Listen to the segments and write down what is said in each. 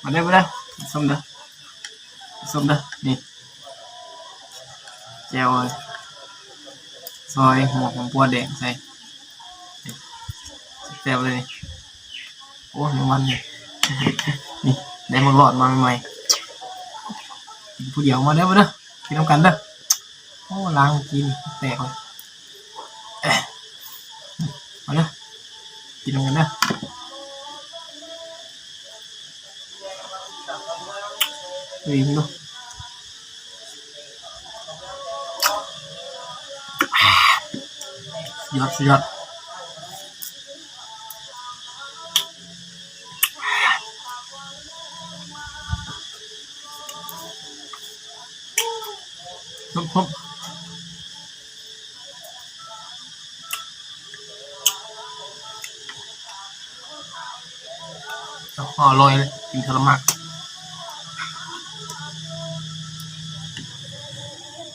ມາເດີ ມາເດີ ຊົມເດີ ຊົມເດີ ນີ້ ແຈ່ວ ຊອຍຫົວຫອມປົວແດງໃສ່ ແຊບເລີຍນີ້. ໂອ້ ແມງວັນນີ້ ນີ້ ໄດ້ໝາກຫຼອດມາໃໝ່ໆ ກິນຜູ້ດຽວ. ມາເດີ ມາເດີ ກິນນຳກັນເດີ. ໂອ້ ລ້າງກີ້ແຕກເລີຍ. ມາເດີ ກິນນຳກັນເດີ. ເອີຍ ເບິ່ງດູ ສຸດຍອດ ສຸດຍອດ. ຄົບໆ ອໍ ອະລ່ອຍເລີຍ ກິນເທື່ອລະໝາກ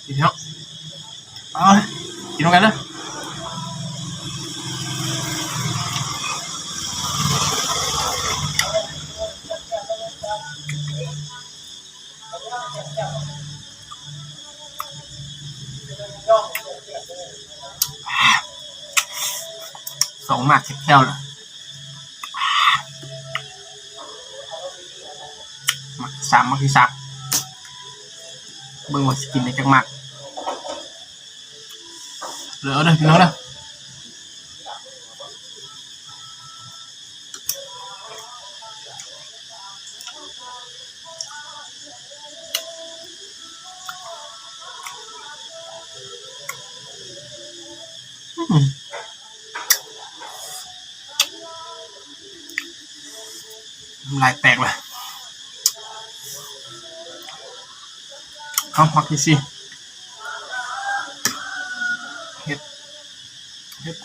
ກິນເນາະ. ເອົາ ກິນນຳກັນເດີ. ສອງໝາກແຄບໆ ລະ ໝາກທີສາມ ໝາກທີສາມ ເບິ່ງວ່າຊິກິນໄດ້ຈັກໝາກ. ເອົາເດີ ເອົາເດີ ພີ່ນ້ອງເດີ. ອືມ ນ້ຳລາຍແຕກລະ. ເອົາ ໝາກທີສີ່ ເຮັດ ເຮັດ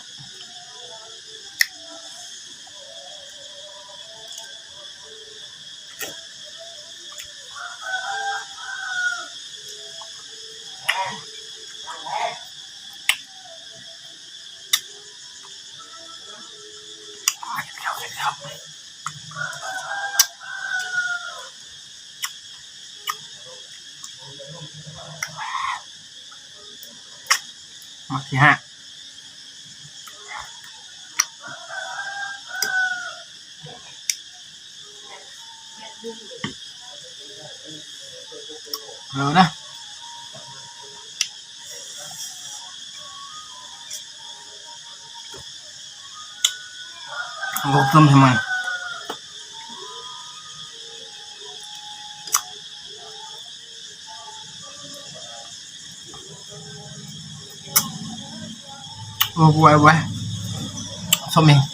ໝາກທີຫ້າ ເອົານະ ເອົາລົງເພີ່ມໃຫ້ມັນ. ໂອ້ ບໍ່ໄຫວ ບໍ່ໄຫວ ສົ້ມເອງ.